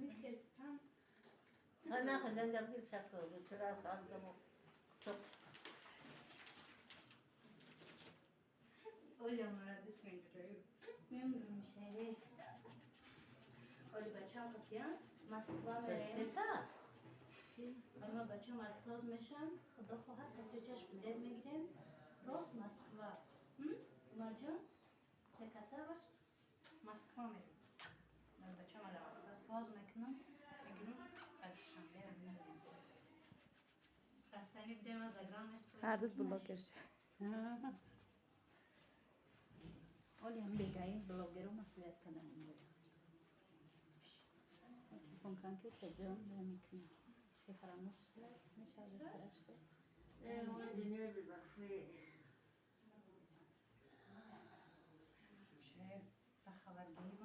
Михестан. Ман хезендам ки шакл чура сандаму чоқ. Оля мара дӯст медорам. Мемурам шаре. Оли бачаам қатиян Москва мерем. Феса. Ама бачаам аз соз мешам. Худо хоҳад, қатиёчаш билет мегирем. Рост Москва. Умарҷон, се каса рост Москва мерем. Ман бачаам ала Москва соз мекунам. Мегирам ба Душанбе мерем. Рафтани будем аз агран меспорем. Ҳардут блогер шуд. Оли ҳам бегаи блогеру маслиҳат кардам. Телефон кардам, ки чаҷон мекунем, чи фаромӯш шуда мешавад фарашта. Э, мо дунёи бебахтӣ. Ба хабаргирӣ.